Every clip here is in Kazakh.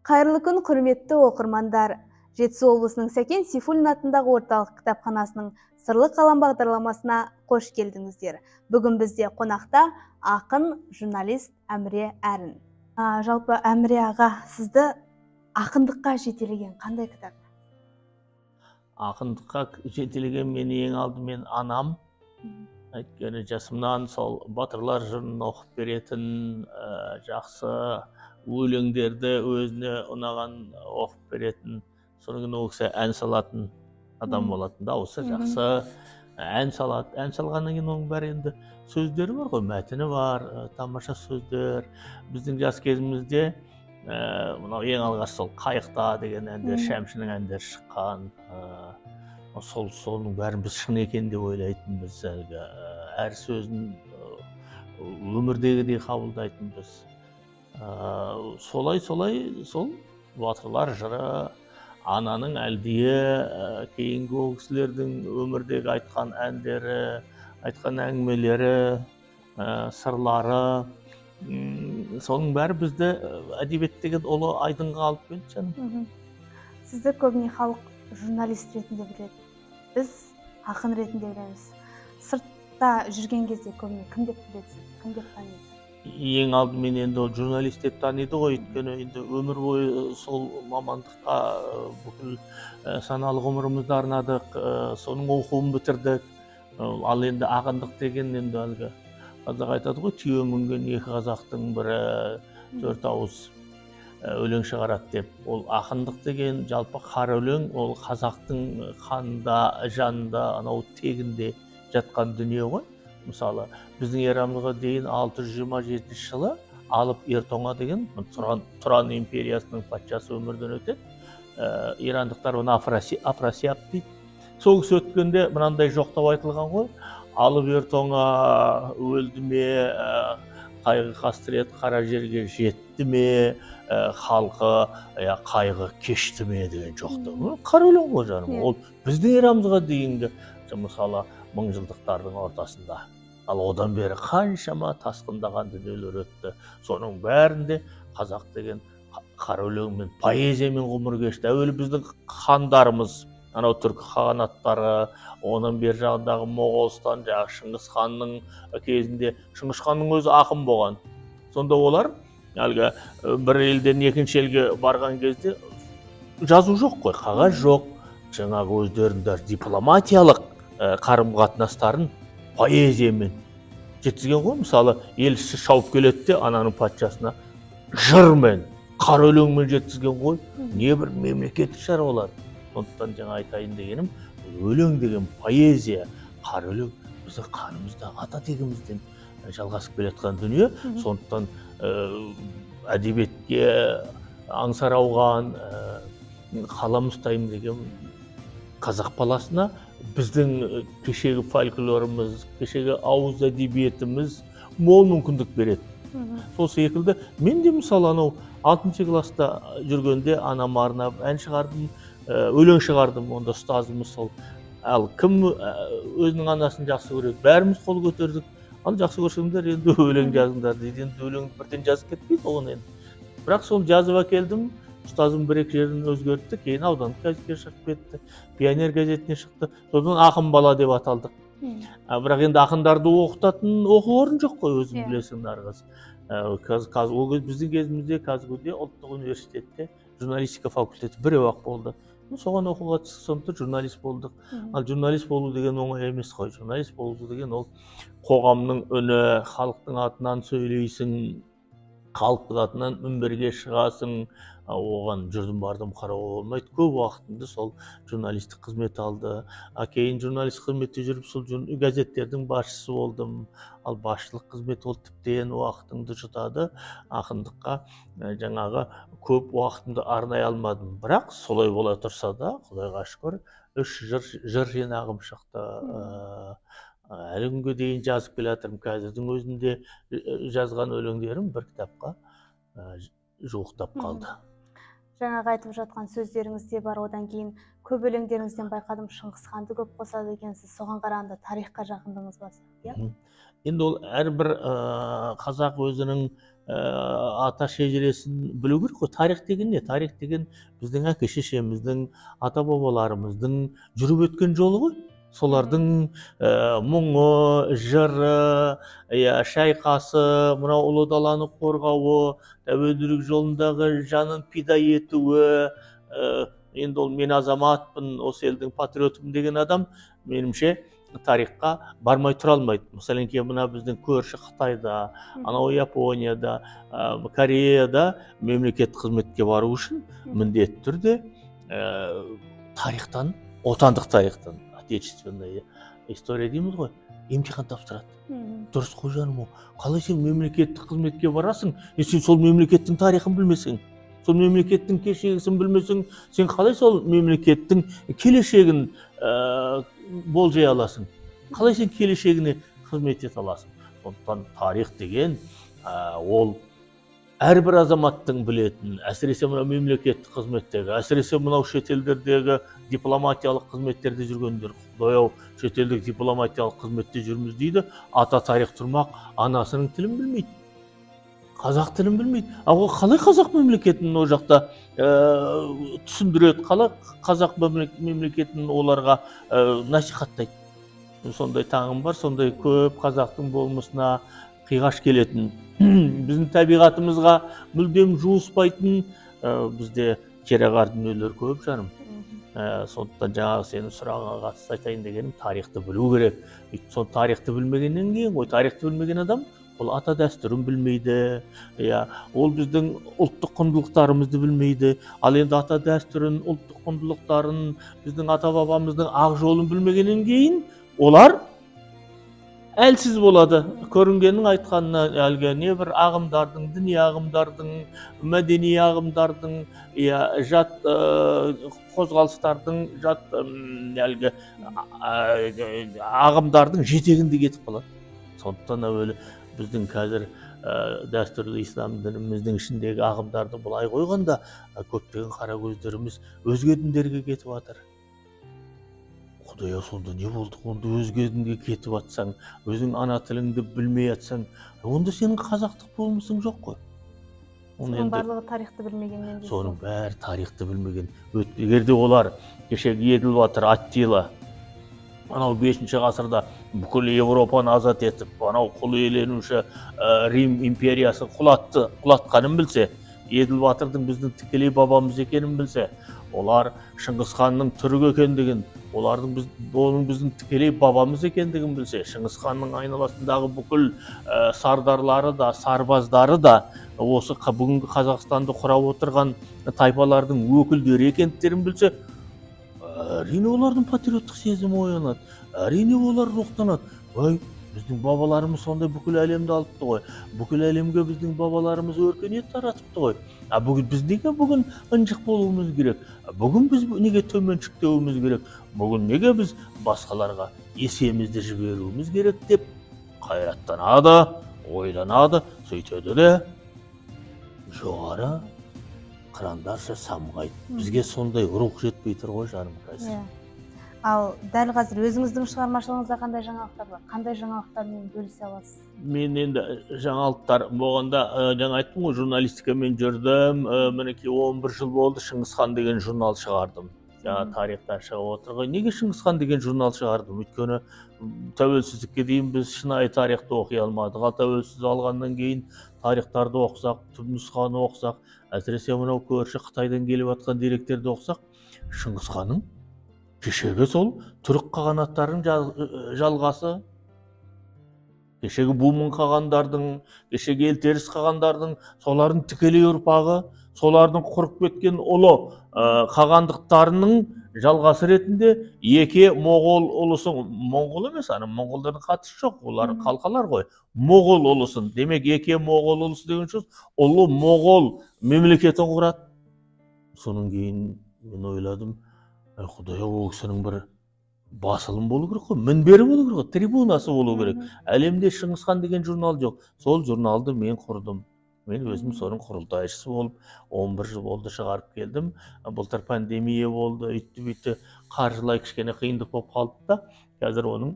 Қайырлы күн, құрметті оқырмандар. Жетісу облысының Сәкен Сейфуллин атындағы орталық кітапханасының Сырлы қалам бағдарламасына қош келдіңіздер. Бүгін бізде қонақта ақын, журналист Әміре Әрін. Жалпы, Әміре аға, сізді ақындыққа жетелеген қандай кітап? Ақындыққа жетелеген мені ең алдымен анам. Өйткені жасымнан сол батырлар жырын оқып беретін, жақсы өлеңдерді өзіне ұнаған оқып беретін, содан кейін ол кісі ән салатын адам болатын, дауысы жақсы ән салады. Ән салғаннан кейін оның бәрі енді сөздері бар ғой, мәтіні бар, тамаша сөздер. Біздің жас кезімізде мынау ең алғаш сол «Қайықта» деген әндер, Шәмшінің әндері шыққан. Сол соның бәрін біз шын екен деп ойлайтынбыз, әлгі әр сөзін өмірдегідей қабылдайтынбыз. Солай сол батырлар жыры, ананың әлдиі, кейінгі ол кісілердің өмірдегі айтқан әндері, айтқан әңгімелері, сырлары, соның бәрі бізді әдебиет деген ұлы айдынға алып келді, жаным. Сізді көбіне халық журналист ретінде біледі, біз ақын ретінде білеміз. Сыртта жүрген кезде көбіне кім деп біледі, кім деп таниды? Ең алдымен енді ол журналист деп таниды ғой, өйткені енді өмір бойы сол мамандыққа бүкіл саналы ғұмырымызды арнадық, соның оқуын бітірдік. Ал енді ақындық деген енді әлгі қазақ айтады ғой, түйе мінген екі қазақтың бірі төрт ауыз өлең шығарады деп. Ол ақындық деген, жалпы қара өлең, ол қазақтың қанында, жанында, анау тегінде жатқан дүние ғой. Мысалы, біздің эрамызға дейін 627 жылы Алып Ертоңа деген Тұран империясының патшасы өмірден өтеді. Ирандықтар оны Афрасиаб дейді. Сол кісі өткенде мынандай жоқтау айтылған ғой: «Алып Ертоңа өлді ме, қайғы қасірет қара жерге жетті ме, халқы қайғы кешті ме?» деген жоқтау. Қара өлең ғой, жаным. Ол біздің эрамызға дейінгі, мысалы, мыңжылдықтардың ортасында. Ал одан бері қаншама тасқындаған дүниелер өтті. Соның бәрінде қазақ деген қара өлеңмен, поэзиямен ғұмыр кешті. Әуелі біздің хандарымыз, анау түркі қағанаттары, оның бер жағындағы Моғолстан, жаңағы Шыңғыс ханның кезінде, Шыңғыс ханның өзі ақын болған. Сонда олар әлгі бір елден екінші елге барған кезде жазу жоқ қой, қағаз жоқ. Жаңағы өздерінің даже дипломатиялық қарым қатынастарын поэзиямен жеткізген ғой. Мысалы, елші шауып келеді де, ананың патшасына жырмен, қара өлеңмен жеткізген ғой. Небір мемлекеттік шаруалар. Сондықтан жаңа айтайын дегенім, өлең деген, поэзия, қара өлең біздің қанымызда, ата тегімізден жалғасып келе жатқан дүние. Сондықтан әдебиетке аңсар ауған, қалам ұстаймын деген қазақ баласына біздің кешегі фольклорымыз, кешегі ауыз әдебиетіміз мол мүмкіндік береді. Сол секілді мен де, мысалы, анау алтыншы класста жүргенде анама арнап ән шығардым, өлең шығардым. Онда ұстазымыз сол: «Ал кім өзінің анасын жақсы көреді?» Бәріміз қол көтердік. «Ал жақсы көрсеңдер, енді өлең жазыңдар», – дейді. Енді өлеңді бірден жазып кетпейді оған енді, бірақ сол жазып әкелдім. Ұстазым бір екі жерін өзгертті, кейін аудандық газетке шығып кетті, Пионер газетіне шықты. Содан ақын бала деп аталдық. А бірақ енді ақындарды оқытатын оқу орны жоқ қой, өзің білесің, Нарғыз. Қазір ол кез, біздің кезімізде КазГУ-де, ұлттық университетте журналистика факультеті біреу ақ болды. Соған оқуға түстік, сондықтан журналист болдық. Ал журналист болу деген оңай емес қой. Журналист болу деген ол қоғамның үні, халықтың атынан сөйлейсің, халықтың атынан мінберге шығасың. Оған жүрдім бардым қарауға болмайды. Көп уақытымды сол журналистік қызмет алды. А кейін журналист қызметте жүріп, сол газеттердің басшысы болдым. Ал басшылық қызмет ол тіптен уақытыңды жұтады. Ақындыққа жаңағы көп уақытымды арнай алмадым. Бірақ солай бола тұрса да, құдайға шүкір, үш жыр жинағым шықты. Әлі күнге дейін жазып келе жатырмын. Қазірдің өзінде жазған өлеңдерім бір кітапқа жуықтап қалды. Жаңағы айтып жатқан сөздеріңіз де бар. Одан кейін көп өлеңдеріңізден байқадым, Шыңғыс ханды көп қосады екенсіз. Соған қарағанда тарихқа жақындығыңыз бар сияқты, иә? Енді ол әрбір қазақ өзінің ата шежіресін білу керек қой. Тарих деген не? Тарих деген біздің әке шешеміздің, ата бабаларымыздың жүріп өткен жолы ғой. Солардың мұңы, жыры, шайқасы, мынау ұлы даланы қорғауы, тәуелсіздік жолындағы жанын пида етуі. Енді ол мен азаматпын, осы елдің патриотымын деген адам, меніңше, тарихқа бармай тұра алмайды. Мәселен, мына біздің көрші Қытайда, анау Японияда, Кореяда мемлекеттік қызметке бару үшін міндетті түрде тарихтан, отандық тарихтан, отечественная история дейміз ғой, емтихан тапсырады. Дұрыс қой, жаным. Қалай сен мемлекеттік қызметке барасың, сен сол мемлекеттің тарихын білмесең, сол мемлекеттің кешегісін білмесең, сен қалай сол мемлекеттің келешегін болжай аласың? Қалай сен келешегіне қызмет ете аласың? Сондықтан тарих деген ол әрбір азаматтың білетін, әсіресе мынау мемлекеттік қызметтегі, әсіресе мынау шетелдердегі дипломатиялық қызметтерде жүргендер. Құдай-ау, шетелдік дипломатиялық қызметте жүрміз дейді, ата тарих тұрмақ, анасының тілін білмейді, қазақ тілін білмейді. Ал ол қалай қазақ мемлекетін ол жақта түсіндіреді, қалай қазақ мемлекетін оларға насихаттайды? Сондай таңым бар, сондай көп қазақтың болмысына қиғаш келетін, біздің табиғатымызға мүлдем жуыспайтын, бізде кереғар дүниелер көп, жаным. Сондықтан жаңағы сенің сұрағыңа қатысты айтайын дегенім, тарихты білу керек. Сол тарихты білмегеннен кейін ғой, тарихты білмеген адам ол ата дәстүрін білмейді, ол біздің ұлттық құндылықтарымызды білмейді. Ал енді ата дәстүрін, ұлттық құндылықтарын, біздің ата бабамыздың ақ жолын білмегеннен кейін олар әлсіз болады. Көрінгеннің айтқанына әлгі не бір ағымдардың, діни ағымдардың, мәдени ағымдардың, жат қозғалыстардың, жат әлгі ағымдардың жетегінде кетіп қалады. Сондықтан әуелі біздің қазір дәстүрлі ислам дініміздің ішіндегі ағымдарды былай қойғанда, көптеген қара көздеріміз өзге діндерге кетіп жатыр. Құдай-ау, сонда не болды? Онда өзге дінге кетіп атсаң, өзің ана тіліңді білмей атсаң, онда сенің қазақтық болмысың жоқ қой. Соның барлығы тарихты білмегеннен дейсіз. Соның бәрі тарихты білмеген. Егер де олар кешегі Еділ батыр Аттила анау 5 ғасырда бүкіл Европаны азат етіп, анау құл иеленуші Рим империясын құлатқанын білсе, Еділ батырдың біздің тікелей бабамыз екенін білсе, олар Шыңғыс ханның түрік екендігін, оның біздің тікелей бабамыз екендігін білсе, Шыңғыс ханның айналасындағы бүкіл сардарлары да, сарбаздары да осы бүгінгі Қазақстанды құрап отырған тайпалардың өкілдері екендіктерін білсе, әрине олардың патриоттық сезімі оянады, әрине олар рухтанады. Ой, біздің бабаларымыз сондай бүкіл әлемді алыпты ғой, бүкіл әлемге біздің бабаларымыз өркениет таратыпты ғой. А бүгін біз неге бүгін ынжық болуымыз керек? Бүгін біз неге төменшіктеуіміз керек? Бүгін неге біз басқаларға есемізді жіберуіміз керек деп қайраттанады, ойланады, сөйтеді де жоғары қырандарша самғайды. Бізге сондай рух жетпей тұр ғой, жаным, қазір. Ал дәл қазір өзіңіздің шығармашылығыңызда қандай жаңалықтар бар? Қандай жаңалықтармен бөлісе аласыз? Мен енді жаңалықтар болғанда, жаңа айттым ғой, журналистикамен жүрдім. Мінекей 11 жыл болды, Шыңғыс хан деген журнал шығардым. Жаңа тарихтан шығып отыр ғой. Неге Шыңғыс хан деген журнал шығардым? Өйткені тәуелсіздікке дейін біз шынайы тарихты оқи алмадық. Ал тәуелсіз алғаннан кейін тарихтарды оқысақ, түп нұсқаны оқысақ, әсіресе мынау көрші Қытайдан келіп жатқан деректерді оқысақ, Шыңғыс ханның кешегі сол түрік қағанаттарының жалғасы, кешегі Бумын қағандардың, кешегі Елтеріс қағандардың, солардың тікелей ұрпағы, солардың құрып кеткен ұлы қағандықтарының жалғасы ретінде еке моғол ұлысы, моңғол емес, ана моңғолдардың қатысы жоқ, олар қалқалар ғой, моғол ұлысын, демек еке моғол ұлысы деген сөз ұлы моғол мемлекетін құрады. Содан кейін мен ойладым, Құдай, ол кісінің бір басылым болу керек қой, мінбері болу керек қой, трибунасы болу керек. Әлемде Шыңғыс хан деген журнал жоқ. Сол журналды мен құрдым. Мен өзім соның құрылтайшысы болып 11 жыл болды шығарып келдім. Былтыр пандемия болды, үйтті-бүйтті, қаржылай кішкене қиындық болып қалды да, қазір оның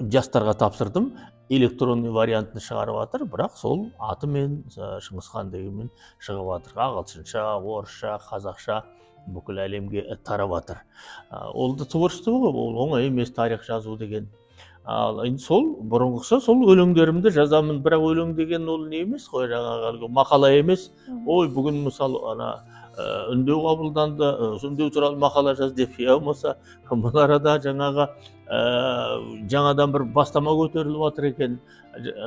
Жастарға тапсырдым, электронный вариантын шығарып жатыр, бірақ сол атымен, Шыңғысхан дегенмен шығып жатыр. Ағылшынша, орысша, қазақша бүкіл әлемге тарап жатыр. Ол да творчество ғой, ол оңай емес тарих жазу деген. Ал енді сол бұрынғысы сол өлеңдерімді жазамын, бірақ өлең деген ол не емес қой, жаңағы әлгі мақала емес. Ой, бүгін мысалы ана үндеу қабылданды, үндеу туралы мақала жаз деп, я болмаса мына арада жаңағы жаңадан бір бастама көтеріліп жатыр екен,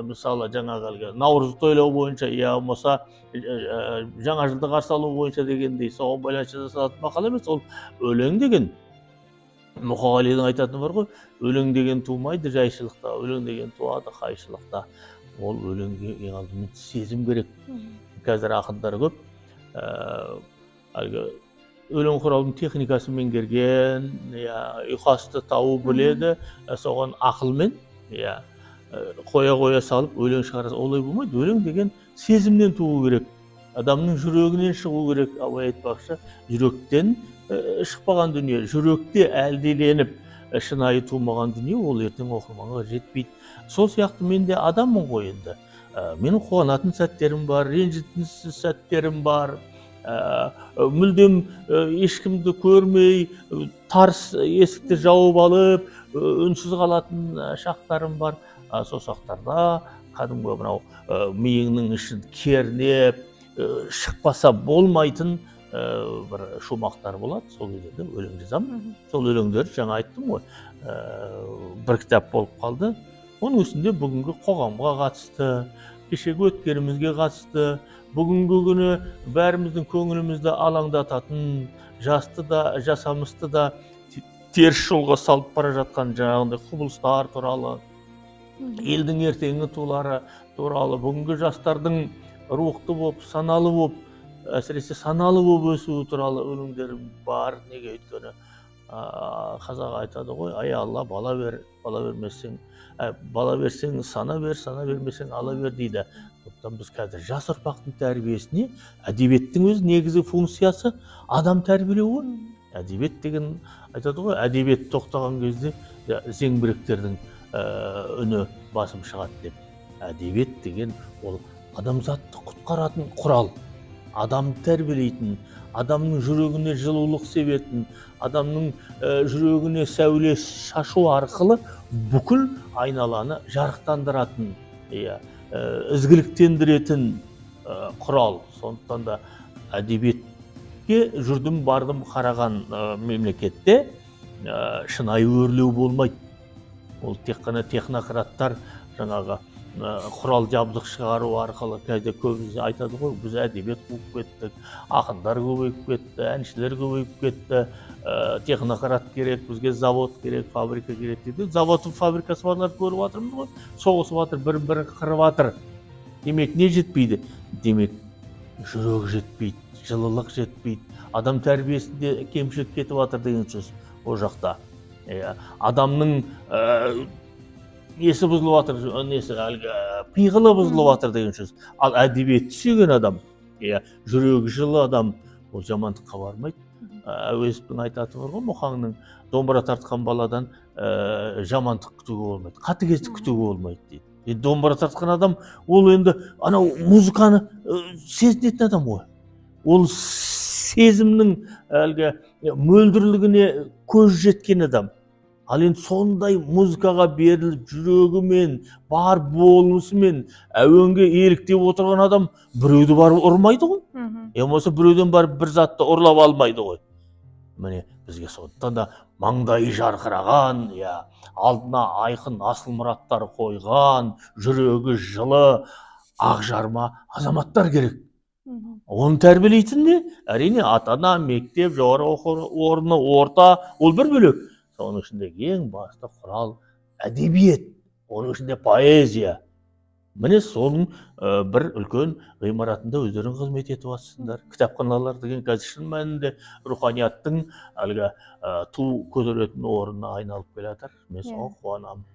мысалы жаңағы әлгі наурыз тойлау бойынша, я болмаса жаңа жылды қарсы алу бойынша дегендей, соған байланысты жасалатын мақала емес. Ол өлең деген, Мұқағалидың айтатыны бар ғой, өлең деген тумайды жайшылықта, өлең деген туады қайшылықта. Ол өлеңге ең алдымен сезім керек. Қазір ақындар көп, әлгі өлең құраудың техникасын меңгерген, иә, ұйқасты тауып біледі, соған ақылмен, иә, қоя-қоя салып өлең шығарады. Олай болмайды. Өлең деген сезімнен туу керек, адамның жүрегінен шығу керек. Абай айтпақшы, жүректен шықпаған дүние, жүректе әлдиленіп шынайы тумаған дүние, ол ертең оқырманға жетпейді. Сол сияқты мен де адаммын ғой енді. Менің қуанатын сәттерім бар, ренжитін сәттерім бар. Мүлдем ешкімді көрмей, тарс есікті жауып алып, үнсіз қалатын шақтарым бар. Сол шақтарда кәдімгі мынау миыңның ішін кернеп, шықпаса болмайтын бір шумақтар болады. Сол кездерде өлең жазамын. Сол өлеңдер, жаңа айттым ғой, бір кітап болып қалды. Оның үстінде бүгінгі қоғамға қатысты, кешегі өткенімізге қатысты, бүгінгі күні бәріміздің көңілімізді алаңдататын, жасты да, жасамысты да теріс жолға салып бара жатқан жаңағындай құбылыстар туралы, елдің ертеңгі туралы, бүгінгі жастардың рухты болып, саналы болып, әсіресе саналы болып өсуі туралы өлеңдерім бар. Неге? Өйткені қазақ айтады ғой, ай Алла, бала бер, бала бермесең, бала берсең сана бер, сана бермесең ала бер дейді. Сондықтан біз қазір жас ұрпақтың тәрбиесіне, әдебиеттің өз негізгі функциясы адам тәрбиелеу ғой. Әдебиет деген айтады ғой, әдебиет тоқтаған кезде зеңбіректердің үні басым шығады деп. Әдебиет деген ол адамзатты құтқаратын құрал, адамды тәрбиелейтін, адамның жүрегіне жылулық себетін, адамның жүрегіне сәуле шашу арқылы бүкіл айналаны жарықтандыратын, ізгіліктендіретін құрал. Сондықтан да әдебиетке жүрдім бардым қараған мемлекетте шынайы өрлеу болмайды. Ол тек қана технократтар жаңағы құрал жабдық шығару арқылы, қазір көбісі айтады ғой, біз әдебиет қуып кеттік, ақындар көбейіп кетті, әншілер көбейіп кетті, технократ керек, бізге завод керек, фабрика керек дейді. Завод фабрикасы барларды көріп жатырмыз ғой, соғысып жатыр, бір-бірін қырып жатыр. Демек не жетпейді? Демек жүрек жетпейді, жылылық жетпейді, адам тәрбиесінде кемшілік кетіп жатыр деген сөз ол жақта. Адамның несі бұзылып жатыр, несі әлгі пиғылы бұзылып жатыр деген сөз. Ал әдебиетті сүйген адам, жүрегі жылы адам, ол жамандыққа бармайды. Әуезовтің айтатыны бар ғой, Мұқаңның, домбыра тартқан баладан жамандық күтуге болмайды, қатыгездік күтуге болмайды дейді. Енді домбыра тартқан адам, ол енді анау музыканы сезінетін адам ғой. Ол сезімнің әлгі мөлдірлігіне көз жеткен адам. Ал енді сондай музыкаға беріліп, жүрегімен, бар болмысымен әуенге еліктеп отырған адам біреуді барып ұрмайды ғой. Я болмаса біреуден барып бір затты ұрлап алмайды ғой. Міне бізге сондықтан да маңдайы жарқыраған, алдына айқын асыл мұраттар қойған, жүрегі жылы, ақ жарма азаматтар керек. Оны тәрбиелейтін не? Әрине ата-ана, мектеп, жоғары оқу орны, орта, ол бір бөлек. Оның ішінде ең басты құрал әдебиет, оның ішінде поэзия. Міне соның бір үлкен ғимаратында өздерің қызмет етіп жатсыңдар. Кітапханалар деген қазір шын мәнінде руханияттың әлгі ту көтеретін орнына айналып келе жатыр. Мен соған қуанамын.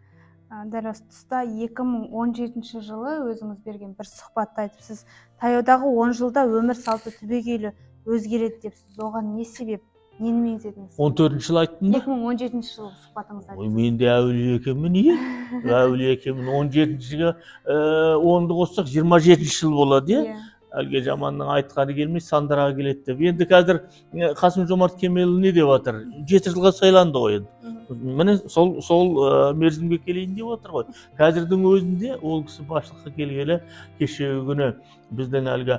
Дәл осы тұста 2017 жылы өзіңіз берген бір сұхбатта айтыпсыз, таяудағы 10 жылда өмір салты түбегейлі өзгереді депсіз. Оған не себеп? Нені меңзедіңіз? 14 жыл айттым ба? 2017 жылғы сұхбатыңызда. Ой, мен де әулие екенмін, иә? Әулие екенмін. 17-ге 10-ды қоссақ 27 жыл болады, иә? Әлгі жаманның айтқаны келмей, сандыраға келеді деп. Енді қазір Қасым Жомарт Кемелұлы не деп жатыр? 7 жылға сайланды ғой енді. Міне сол мерзімге келейін деп отыр ғой. Қазірдің өзінде ол кісі басшылыққа келгелі кешегі күні біздің әлгі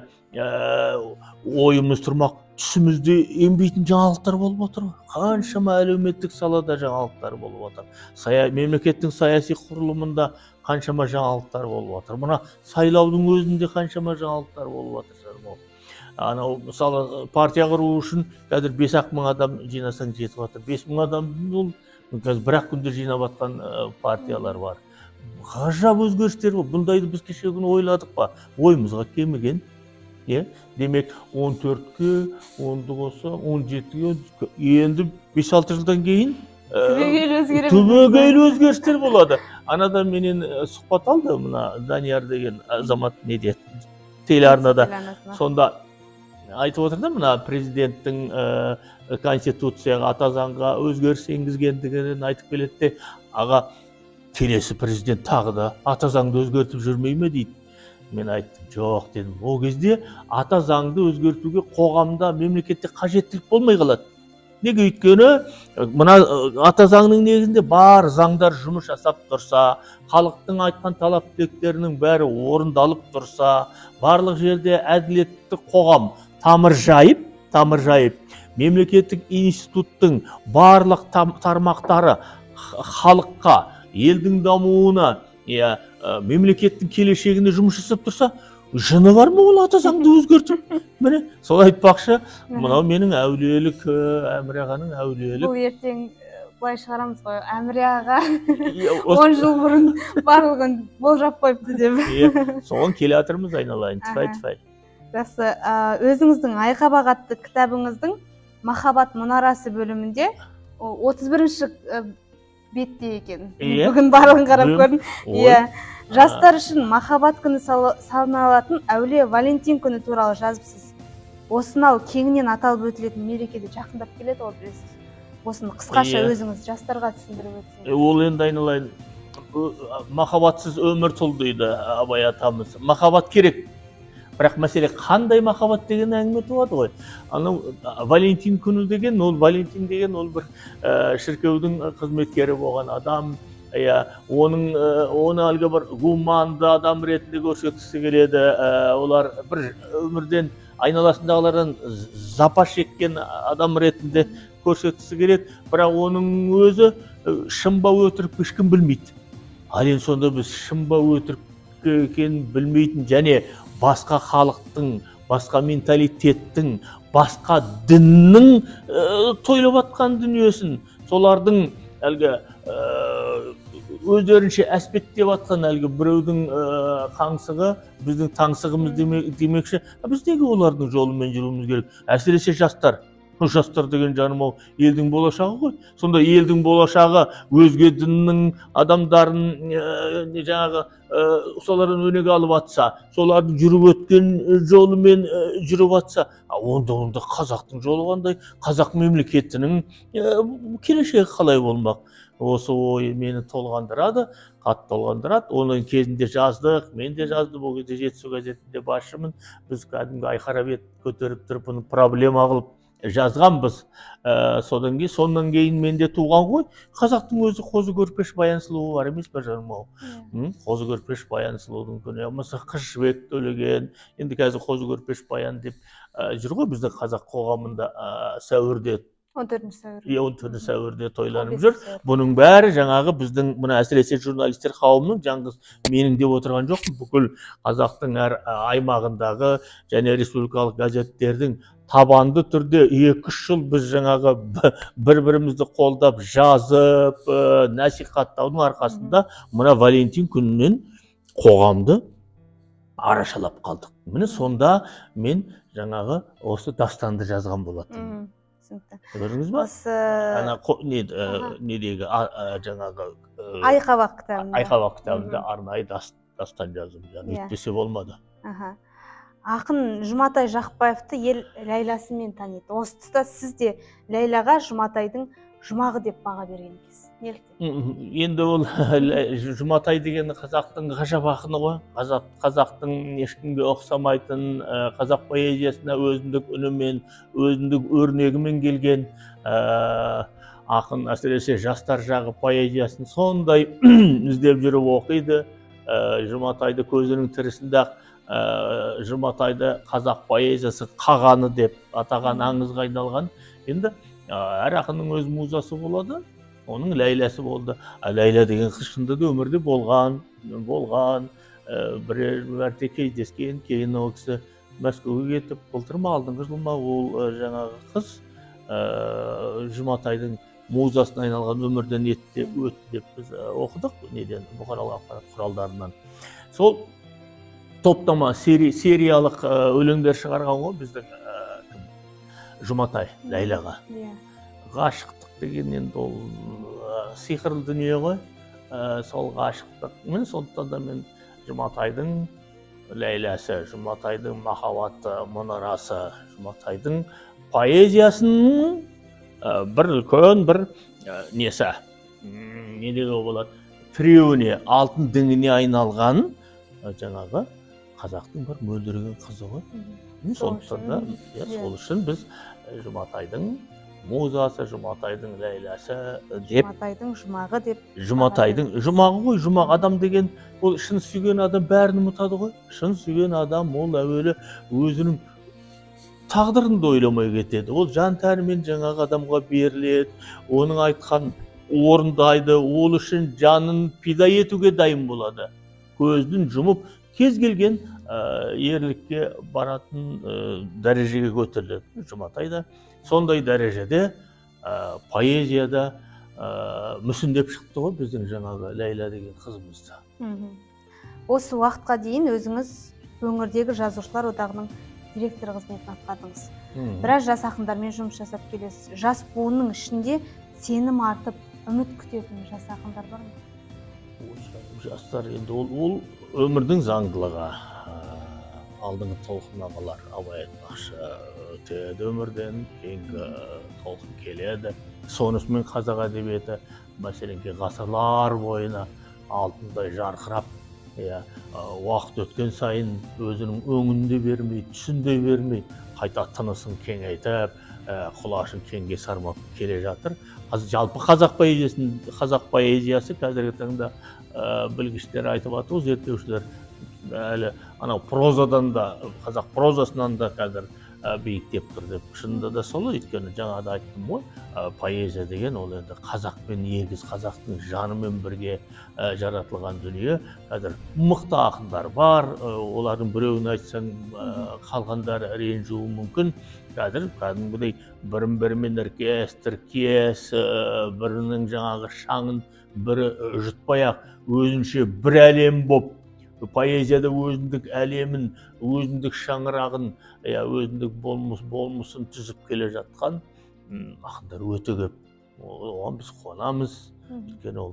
ойымыз тұрмақ, түсімізде енбейтін жаңалықтар болып отыр ғой. Қаншама әлеуметтік салада жаңалықтар болып отыр. Мемлекеттің саяси құрылымында қаншама жаңалықтар болып отыр. Мына сайлаудың өзінде қаншама жаңалықтар болып отыр. Анау, мысалы, партия құру үшін қазір 5-ақ мың адам жинасаң жетіп жатыр. 5 мың адам ол қазір бір-ақ күнде жинап жатқан партиялар бар. Ғажап өзгерістер бар. Бұндайды біз кешегі күні ойладық па? Ойымызға келмеген. Демек, 14-ке, 10-ды қосса, 17-ге, енді 5-6 жылдан кейін түбегейлі өзгерістер болады. Анада менен сұхбат алды, мына Данияр деген азамат не деді, телеарнада. Сонда айтып отыр да, мына президенттің конституцияға, ата заңға өзгеріс енгізгендігін айтып келеді де, аға, келесі президент тағы да ата заңды өзгертіп жүрмей ме дейді. Мен айттым, жоқ дедім. Ол кезде ата заңды өзгертуге қоғамда, мемлекетте қажеттілік болмай қалады. Неге? Өйткені мына ата заңның негізінде бар заңдар жұмыс жасап тұрса, халықтың айтқан талап тілектерінің бәрі орындалып тұрса, барлық жерде әділетті қоғам тамыр жайып, мемлекеттік институттың барлық тармақтары халыққа, елдің дамуына, мемлекеттің келешегіне жұмыс жасап тұрса, жыны бар ма ол ата заңды өзгертіп? Міне, сол айтпақшы, мынау менің әулиелік, Әміре ағаның әулиелік. Бұл ертең былай шығарамыз ғой, Әміре аға 10 жыл бұрын барлығын болжап қойыпты деп. Соған келе жатырмыз, айналайын, тфай-тфай. Жақсы, өзіңіздің Айқабақ атты кітабыңыздың Махаббат мұнарасы бөлімінде 31-ші бетте екен. Бүгін барлығын қарап көрдім. Жастар үшін махаббат күні саналатын әулие Валентин күні туралы жазыпсыз. Осынау кеңінен аталып өтілетін мерекеде жақындап келеді ғой, білесіз. Осыны қысқаша өзіңіз жастарға түсіндіріп өтсеңіз. Ол енді айналайын, махаббатсыз өмір тұл дейді Абай атамыз. Махаббат керек. Бірақ мәселе қандай махаббат деген әңгіме туады ғой. Анау Валентин күні деген, ол Валентин деген ол бір шіркеудің қызметкері болған адам. Оны әлгі бір гуманды адам ретінде көрсеткісі келеді. Олар бір өмірден, айналасындағылардан запа шеккен адам ретінде көрсеткісі келеді. Бірақ оның өзі шын ба өтірік ешкім білмейді. Ал енді сонда біз шын ба өтірік екенін білмейтін және басқа халықтың, басқа менталитеттің, басқа діннің тойлап атқан дүниесін, солардың әлгі өздерінше әспеттеп атқан әлгі біреудің қаңсығы біздің таңсығымыз демекші, біз неге олардың жолымен жүруіміз керек? Әсіресе жастар. Жастар деген жаным ау, елдің болашағы ғой. Сонда елдің болашағы өзге діннің адамдарын жаңағы солардан өнеге алып атса, солардың жүріп өткен жолымен жүріп атса, онда қазақтың жолы қандай? Қазақ мемлекетінің келешегі қалай болмақ? Осы ой мені толғандырады, қатты толғандырады. Оның кезінде жаздық, мен де жаздым, ол кезде Жетісу газетінде басшымын. Біз кәдімгі айқара бет көтеріп тұрып, бұны проблема қылып жазғанбыз. Содан кейін, сонан кейін менде туған ғой, қазақтың өзі Қозы Көрпеш Баян сұлуы бар емес пе жаным ау? Қозы Көрпеш Баян сұлудың күні, болмаса Қыз Жібек Төлеген. Енді қазір Қозы Көрпеш Баян деп жүр ғой біздің қазақ қоғамында сәуірде, 14 сәуір. 14 сәуірде тойланып жүр. Бұның бәрі жаңағы біздің мына әсіресе журналистер қауымының, жаңғыз менің деп отырған жоқпын, бүкіл қазақтың әр аймағындағы және республикалық газеттердің табанды түрде 2-3 жыл біз жаңағы бір-бірімізді қолдап жазып, насихаттаудың арқасында мына Валентин күнінен қоғамды арашалап қалдық. Міне сонда мен жаңағы осы дастанды жазған болатынмын. Түсінікті. Көрдіңіз ба? Осы ана недегі жаңағы Айқабақ кітабында. Айқабақ кітабында арнайы дастан жаздым. Өйтпесе болмады. Ақын Жұматай Жақыпбаевты ел Ләйласымен таниды. Осы тұста сіз де Ләйлаға Жұматайдың жұмағы деп баға берген екенсіз. Неліктен? Енді ол Жұматай деген қазақтың ғажап ақыны ғой. Қазақтың ешкімге ұқсамайтын, қазақ поэзиясына өзіндік үнімен, өзіндік өрнегімен келген ақын, әсіресе жастар жағы поэзиясын сондай іздеп жүріп оқиды. Жұматайды көзінің тірісінде Жұматайды қазақ поэзиясы қағаны деп атаған, аңызға айналған. Енді әр ақынның өз музасы болады, оның Ләйләсі болды. Ләйлә деген қыз шынында да өмірде болған, бірер мәрте кездескен. Кейін ол кісі Мәскеуге кетіп, былтыр ма, алдыңғы жыл ма, ол жаңағы қыз Жұматайдың музасына айналған, өмірден өтті деп біз оқыдық неден, бұқаралық ақпарат құралдарынан. Сол топтама сериялық өлеңдер шығарған ғой біздің Жұматай Ләйлаға. Ғашықтық деген енді ол сиқырлы дүние ғой. Сол ғашықтық. Мен сондықтан да мен Жұматайдың Ләйләсі, Жұматайдың махаббаты мұнарасы, Жұматайдың поэзиясының бір үлкен бір несі, не деуге болады, тіреуіне, алтын діңіне айналған жаңағы қазақтың бір мөлдіреген қызы ғой. Сондықтан да сол үшін біз Жұматайдың музасы, Жұматайдың Ләйләсі деп, Жұматайдың жұмағы деп, Жұматайдың жұмағы ғой. Жұмақ адам деген ол шын сүйген адам бәрін ұмытады ғой. Шын сүйген адам ол әуелі өзінің тағдырын да ойламай кетеді. Ол жан тәнімен жаңағы адамға беріледі, оның айтқан орындайды, ол үшін жанын пида етуге дайын болады. Көзін жұмып кез келген ерлікке баратын дәрежеге көтеріледі. Жұматай да сондай дәрежеде поэзияда мүсіндеп шықты ғой біздің жаңағы Ләйлә деген қызымызды. Осы уақытқа дейін өзіңіз өңірдегі жазушылар одағының директоры қызметін атқардыңыз. Біраз жас ақындармен жұмыс жасап келесіз. Жас буынның ішінде сенім артып, үміт күтетін жас ақындар бар ма? Жастар енді ол өмірдің заңдылығы. Алдыңғы толқын ағалар, Абай айтпақшы, өтеді өмірден, кейінгі толқын келеді. Сонысымен қазақ әдебиеті, мәселен, ғасырлар бойына алтындай жарқырап, уақыт өткен сайын өзінің өңін де бермей, түсін де бермей, қайта тынысын кеңейтіп, құлашын кеңге сармап келе жатыр. Жалпы қазақ поэзиясы қазіргі таңда білгіштер айтып жатыр, зерттеушілер әлі анау прозадан да, қазақ прозасынан да қазір биіктеп тұр деп. Шынында да солай, өйткені жаңа да айттым ғой, поэзия деген ол енді қазақпен егіз, қазақтың жанымен бірге жаратылған дүние. Қазір мықты ақындар бар, олардың біреуін айтсаң, қалғандары ренжуі мүмкін. Қазір кәдімгідей бірін-бірімен іркес, тіркес, бірінің жаңағы шаңын бірі жұтпай-ақ өзінше бір әлем боп, поэзияда өзіндік әлемін, өзіндік шаңырағын, өзіндік болмысын түзіп келе жатқан ақындар өте көп. Оған біз қуанамыз. Өйткені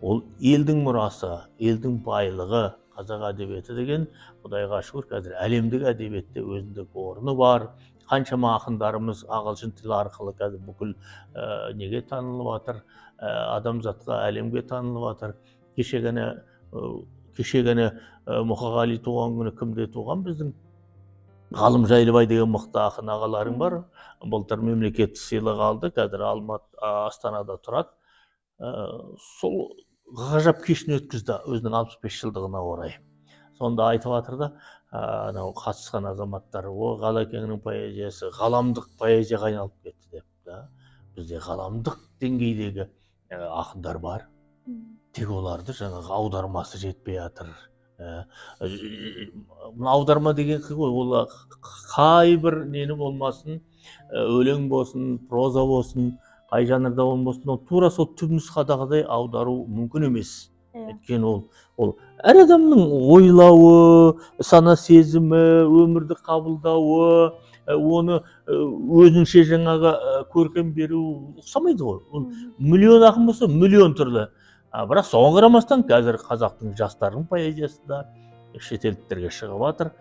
ол елдің мұрасы, елдің байлығы. Қазақ әдебиеті деген, Құдайға шүкір, қазір әлемдік әдебиетте өзіндік орны бар. Қаншама ақындарымыз ағылшын тілі арқылы қазір бүкіл неге танылып жатыр, адамзатқа, әлемге танылып жатыр. Кеше ғана Мұқағали туған күні кімде туған біздің Ғалым Жайлыбай деген мықты ақын ағаларың бар. Былтыр мемлекеттік сыйлық алды, қазір Алматы, Астанада тұрады. Сол ғажап кешін өткізді өзінің 65 жылдығына орай. Сонда айтып жатыр да, анау қатысқан азаматтар, о, Ғалекеңнің поэзиясы ғаламдық поэзияға айналып кетті деп. Бізде ғаламдық деңгейдегі ақындар бар. Тек оларды жаңағы аудармасы жетпей жатыр. Аударма деген ғой, ол қай бір нені болмасын, өлең болсын, проза болсын, қай жанрда болмасын, ол тура сол түп нұсқадағыдай аудару мүмкін емес. Өйткені ол әр адамның ойлауы, сана сезімі, өмірді қабылдауы, оны өзінше жаңағы көркем беру ұқсамайды ғой. Ол миллион ақын болса, миллион түрлі. Бірақ соған қарамастан қазір қазақтың жастарының поэзиясы да шетелдіктерге шығып жатыр.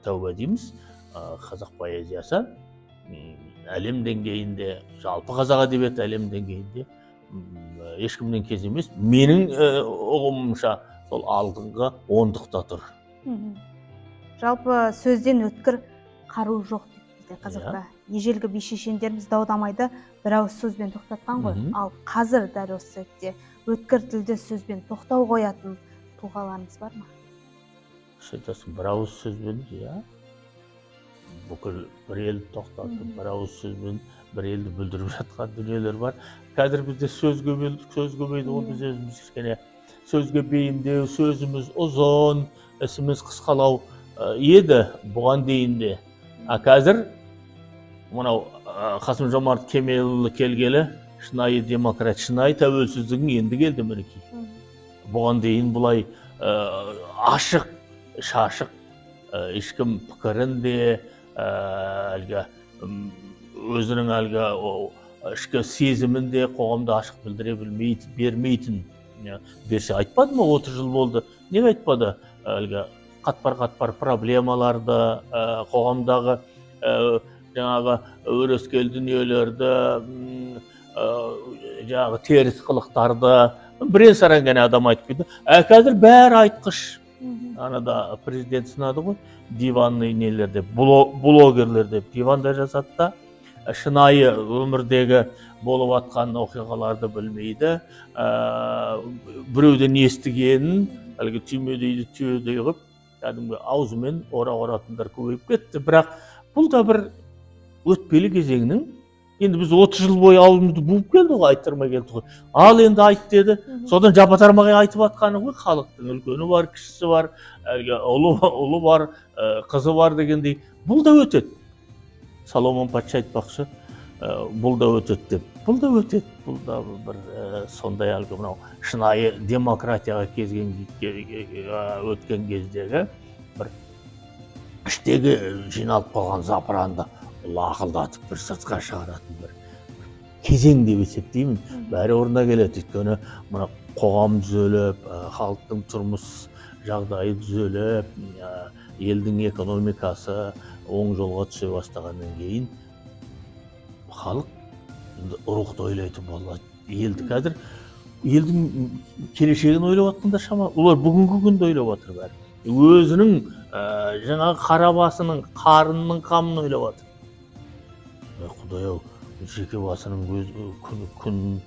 Тәуба дейміз, қазақ поэзиясы әлем деңгейінде, жалпы қазақ әдебиеті әлем деңгейінде ешкімнен кез емес. Менің ұғымымша сол алдыңғы ондықта тұр. Жалпы сөзден өткір қару жоқ дейді бізде қазақта. Ежелгі би шешендеріміз дау-дамайды бір ауыз сөзбен тоқтатқан ғой. Ал қазір дәл осы сәтте өткір тілді сөзбен тоқтау қоятын тұлғаларымыз бар ма? Айтасың, бір ауыз сөзбен, иә, бүкіл бір елді тоқтатып, бір ауыз сөзбен бір елді бүлдіріп жатқан дүниелер бар. Қазір бізде сөз көбейді ғой, біз өзіміз кішкене сөзге бейімдеу, сөзіміз ұзын, ісіміз қысқалау еді бұған дейін де. А қазір мынау Қасым-Жомарт Кемелұлы келгелі шынайы демократ, шынайы тәуелсіздігің енді келді мінекей. Бұған дейін бұлай ашық, шашық, ешкім пікірін де, әлгі өзінің әлгі ішкі сезімін де қоғамда ашық білдіре білмейді, бермейтін. Берсе айтпады ма, 30 жыл болды, неге айтпады? Әлгі қатпар-қатпар проблемаларды, қоғамдағы жаңағы өрескел дүниелерді, жаңағы теріс қылықтарды бірен-саран ғана адам айтып кетті. Қазір бәрі айтқыш. Анада президент сынады ғой, диванный нелер деп, блогерлер деп диванда жасады да, шынайы өмірдегі болып атқан оқиғаларды білмейді, біреуден естігенін әлгі түймедейді түйедей қылып кәдімгі аузымен орақ оратындар көбейіп кетті. Бірақ бұл да бір өтпелі кезеңнің, енді біз 30 жыл бойы аузымызды буып келді ғой, айттырмай келді ғой. Ал енді айт деді, содан жапа-тармағай айтып атқаны ғой, халықтың үлкені бар, кішісі бар, әлгі ұлы бар, қызы бар дегендей. Бұл да өтеді. Соломон патша айтпақшы, бұл да өтеді деп. Бұл да өтеді, бұл да бір сондай әлгі мынау шынайы демократияға өткен кездегі бір іштегі жиналып қалған запыранды лақылдатып бір сыртқа шығаратын бір кезең деп есептеймін. Бәрі орнына келеді, өйткені мына қоғам түзеліп, халықтың тұрмыс жағдайы түзеліп, елдің экономикасы оң жолға түсе бастағаннан кейін халық рухты ойлайтын болады. Елді қазір елдің келешегін ойлап жатқанда шама, олар бүгінгі күнді ойлап жатыр бәрі. Өзінің жаңағы қара басының, қарнының қамын ойлап жатыр. Құдай-ау, жеке басының өз күн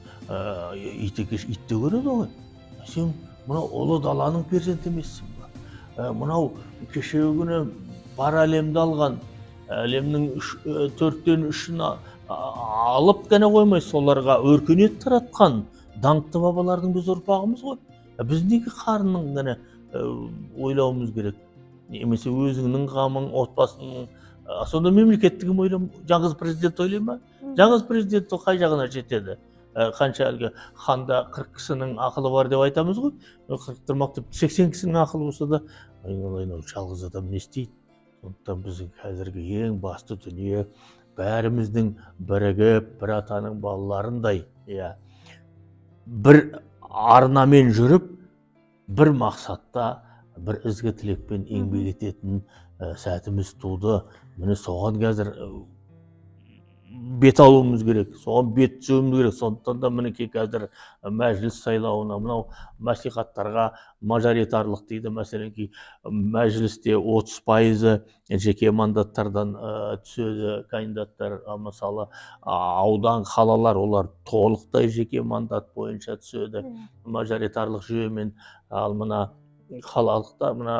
ит екеш ит те көреді ғой. Сен мынау ұлы даланың перзенті емессің ба? Мынау кешегі күні бар әлемді алған, әлемнің 4-тен 3-ін алып қана қоймай, соларға өркениет таратқан даңқты бабалардың біз ұрпағымыз ғой. Біз неге қарнның ғана ойлауымыз керек? Немесе өзіңнің қамың, отбасының, сонда мемлекеттігім ойлам, жалғыз президент ойлай ма? Жалғыз президент қай жағына жетеді? Қанша әлгі ханда 40 кісінің ақылы бар деп айтамыз ғой, 40 тұрмақ деп 80 кісінің ақылы болса да, айналайын, жалғыз адам не істейді? Сондықтан біздің қазіргі ең басты дүние бәріміздің бірігіп, бір атаның балаларындай, иә, бір арнамен жүріп, бір мақсатта, бір ізгі тілекпен еңбек ететін сәтіміз туды. Міне соған қазір бет алуымыз керек, соған бет түзеуіміз керек. Сондықтан да мінекей қазір мәжіліс сайлауына, мынау мәслихаттарға мажоритарлық дейді, мәселен, мәжілісте 30% жеке мандаттардан түседі кандидаттар, мысалы аудан, қалалар, олар толықтай жеке мандат бойынша түседі мажоритарлық жүйемен. Ал мына қалалықтар, мына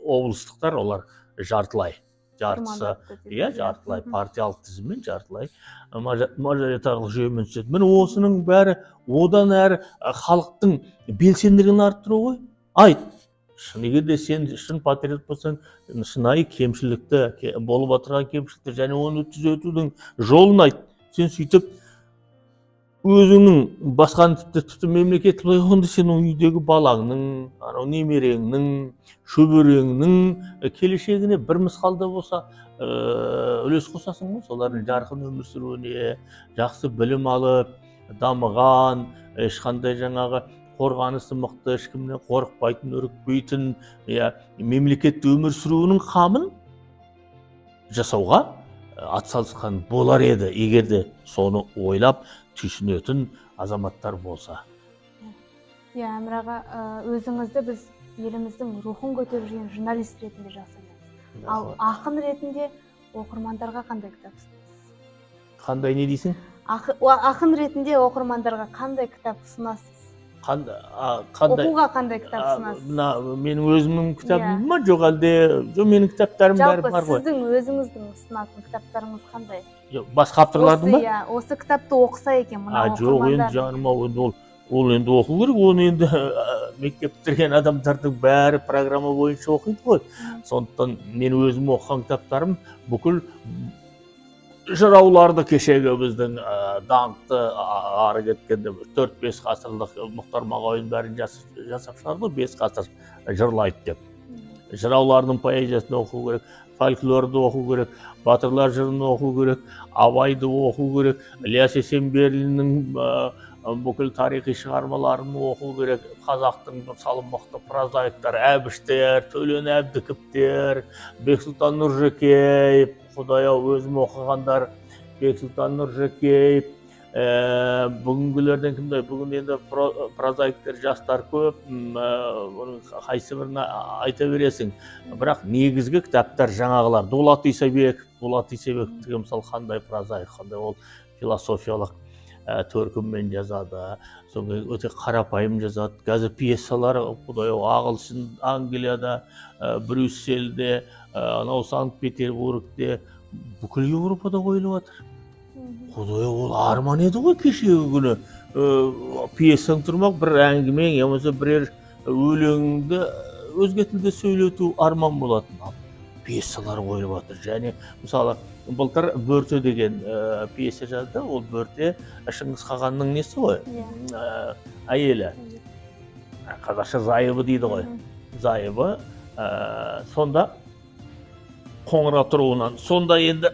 облыстықтар, олар жартылай, жартысы, иә, жартылай партиялық тізіммен, жартылай мажоритарлық жүйемен түседі. Міне осының бәрі одан әрі халықтың белсенділігін арттыру ғой. Айт, шын, егер де сен шын патриот болсаң, шынайы кемшілікті, болып отырған кемшілікті және оны түзетудің жолын айт. Сен сөйтіп өзіңнің басқаны тіпті мемлекет былай онда сен үйдегі балаңның, анау немереңнің, шөбереңнің келешегіне бір мысқал да болса үлес қосасың ғой. Солардың жарқын өмір сүруіне, жақсы білім алып, дамыған, ешқандай жаңағы қорғанысы мықты, ешкімнен қорықпайтын, үрікпейтін, иә, мемлекет өмір сүруінің қамын жасауға атсалысқан болар еді, егер де соны ойлап түйсінетін азаматтар болса. Иә, Әмір аға, өзіңізді біз еліміздің рухын көтеріп жүрген журналист ретінде жақсы білеміз. Ал ақын ретінде оқырмандарға қандай кітап ұсынасыз? Қандай не дейсің? Ақын ретінде оқырмандарға қандай кітап ұсынасыз? Қандай? Оқуға қандай кітап ұсынасыз? Мына менің өзімнің кітабым ма, жоқ әлде жоқ менің кітаптарым бәрі бар ғой. Жалпы сіздің өзіңіздің ұсынатын кітаптарыңыз қандай? Жоқ, басқа авторлардың ба? Иә, осы кітапты оқыса екен мына оқырмандар. Жоқ, енді жаным ау, енді ол енді оқу керек, оны енді мектеп бітірген адамдардың бәрі программа бойынша оқиды ғой. Сондықтан мен өзім оқыған кітаптарым бүкіл жырауларды, кешегі біздің даңқты ары кеткенде 4-5 ғасырлық Мұхтар Мағауин бәрін жасап шығарды, 5 ғасыр жырлайды деп. Жыраулардың поэзиясын оқу керек, фольклорды оқу керек, батырлар жырын оқу керек, Абайды оқу керек, Ілияс Есенберлиннің бүкіл тарихи шығармаларын оқу керек. Қазақтың мысалы мықты прозаиктар Әбіштер, Төлен Әбдікіптер, Бексұлтан Нұржекеев, құдай ау өзім оқығандар Бексұлтан Нұржекеев, бүгінгілерден кімдер? Бүгін енді прозаиктер жастар көп, оның қайсы бірін айта бересің. Бірақ негізгі кітаптар жаңағылар. Дулат Исабеков, Дулат Исабеков деген мысалы қандай прозаик, қандай ол философиялық төркінмен жазады, содан өте қарапайым жазады. Қазір пьесалар, құдай ау, ағылшын, Англияда, Брюссельде, анау Санкт-Петербургте, бүкіл Еуропада қойылып жатыр. Құдай ау, ол арман еді ғой кешегі күні. Пьесаң тұрмақ, бір әңгімең, я болмаса бірер өлеңіңді өзге тілде сөйлету арман болатын. Ал пьесалар қойылып жатыр. Және мысалы былтыр Бөрте деген пьеса жазды. Ол Бөрте Шыңғыс хағанның несі ғой? Әйелі. Қазақша зайыбы дейді ғой. Зайыбы. Сонда Қоңырат руынан. Сонда енді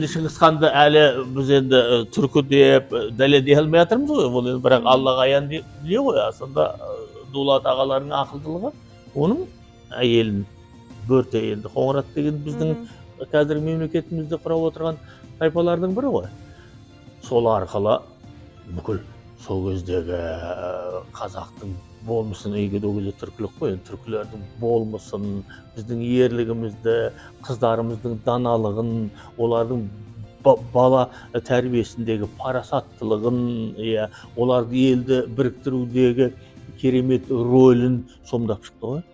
Шыңғыс ханды әлі біз енді түркі деп дәлелдей алмай жатырмыз ғой. Ол енді бірақ Аллаға аян дүние ғой. Сонда Дулат ағаларының ақылдылығы оның әйелін Бөрте, енді Қоңырат деген біздің қазір мемлекетімізді құрап отырған тайпалардың бірі ғой. Сол арқылы бүкіл сол кездегі қазақтың болмысын, егер ол кезде түркілік қой, енді түркілердің болмысын, біздің ерлігімізді, қыздарымыздың даналығын, олардың бала тәрбиесіндегі парасаттылығын, иә, оларды елді біріктірудегі керемет рөлін сомдап шықты ғой.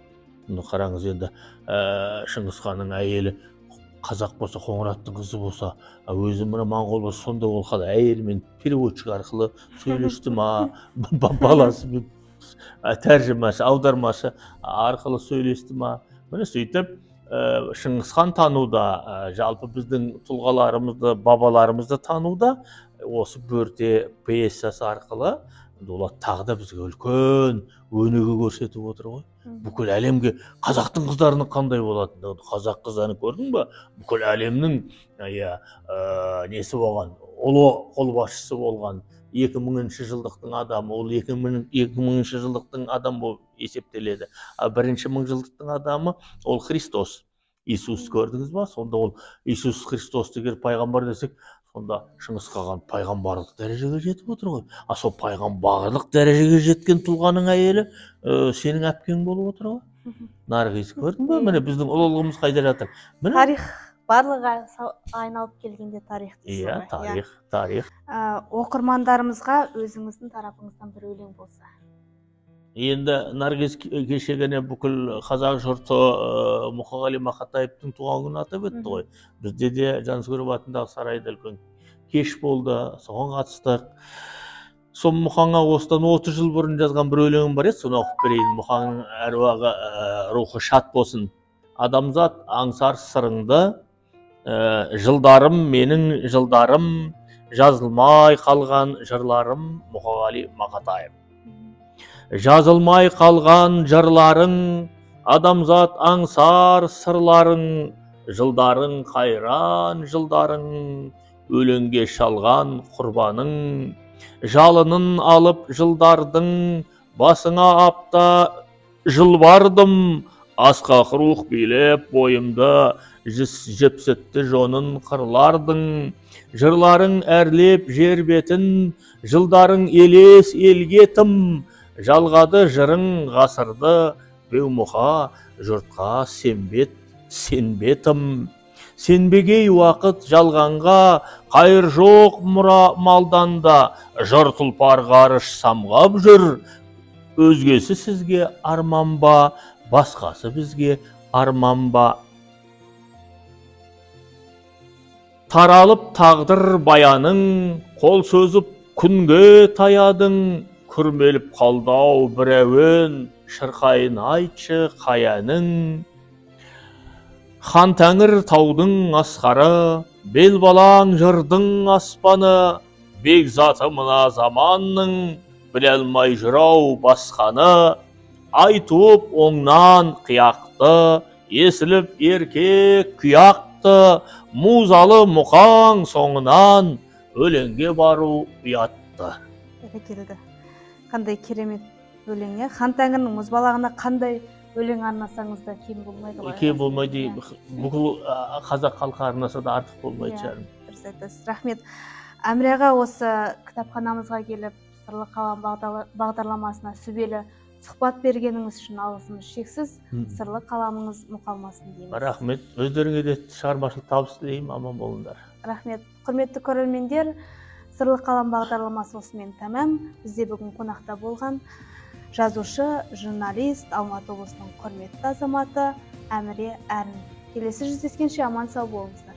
Мұны қараңыз енді, Шыңғыс ханның әйелі қазақ болса, Қоңыраттың қызы болса, өзі мына моңғол болса, сонда ол қалай әйелімен переводчик арқылы сөйлесті ма, баласымен тәржімашы, аудармашы арқылы сөйлесті ма? Міне сөйтіп Шыңғыс хан тануда, жалпы біздің тұлғаларымызды, бабаларымызды тануда осы Бөрте пьесасы арқылы Дулат тағы да бізге үлкен өнеге көрсетіп отыр ғой. Бүкіл әлемге қазақтың қыздарының қандай болатындығын, қазақ қыздарын көрдің ба? Бүкіл әлемнің несі болған, ұлы қолбасшысы болған 2000-ші жылдықтың адамы, ол 2000-ші жылдықтың адам болып есептеледі. А бірінші мыңжылдықтың адамы ол Христос, Иисус, көрдіңіз ба? Сонда ол Иисус Христос егер пайғамбар десек, сонда Шыңғыс хаған пайғамбарлық дәрежеге жетіп отыр ғой. А сол пайғамбарлық дәрежеге жеткен тұлғаның әйелі сенің әпкең болып отыр ғой. Нарғиз, көрдің бе? Міне біздің ұлылығымыз қайда жатыр? Міне тарих, барлығы айналып келгенде тарих дейсіз ғой. Иә, тарих, тарих. Оқырмандарымызға өзіңіздің тарапыңыздан бір өлең болса. Енді Наргиз, кешегіне бүкіл қазақ жұрты Мұқағали Мақатаевтың туған күнін атап өтті ғой. Бізде де Жансүгіров атындағы сарайда үлкен кеш болды, соған қатыстық. Сол Мұқаңа осыдан 30 жыл бұрын жазған бір өлеңім бар еді, соны оқып берейін. Мұқаңның әруағы, рухы шат болсын. Адамзат аңсар сырыңды, жылдарым менің жылдарым, жазылмай қалған жырларым, Мұқағали Мақатаев. Жазылмай қалған жырларың, адамзат аңсар сырларың, жылдарың қайран жылдарың, өлеңге шалған құрбаның, жалынын алып жылдардың, Басыңа апта жыл бардым, асқақ рух билеп бойымды, жіпсітті жонын қырлардың. Жырларың әрлеп жер бетін, жылдарың елес елге тым, жалғады жырың ғасырды, беумұқа жұртқа сенбет, сенбе тым. Сенбегей уақыт жалғанға, қайыр жоқ мұра малдан да, жыр тұлпар ғарыш самғап жүр. Өзгесі сізге арман ба, басқасы бізге арман ба? Таралып тағдыр баяның, қол созып күнге таядың, күрмеліп қалды-ау бір әуен, шырқайын айтшы қаяның. Хан тәңір таудың асқары, бел балаң жырдың аспаны, бекзаты мына заманның, біле алмай жырау басқаны. Ай туып оңнан қияқты, есіліп еркек күйақты, музалы мұқаң соңынан өлеңге бару ұятты. Бәрекелді. Қандай керемет өлең, е? Хан тәңірінің мұзбалағына қандай өлең арнасаңыз да кем болмайды ғой. Кем болмайды. Бүкіл қазақ халқы арнаса да артық болмайды шығар. Дұрыс айтасыз. Рахмет. Әміре аға, осы кітапханамызға келіп, Сырлы қалам бағдарламасына сүбелі сұхбат бергеніңіз үшін алғысымыз шексіз. Сырлы қаламыңыз мұқалмасын дейміз. Рахмет. Өздеріңе де шығармашылық табыс тілеймін. Аман болыңдар. Рахмет. Құрметті көрермендер, Сырлы қалам бағдарламасы осымен тәмам. Бізде бүгін қонақта болған жазушы, журналист, Алматы облысының құрметті азаматы Әміре Әрін. Келесі жүздескенше аман сау болыңыздар.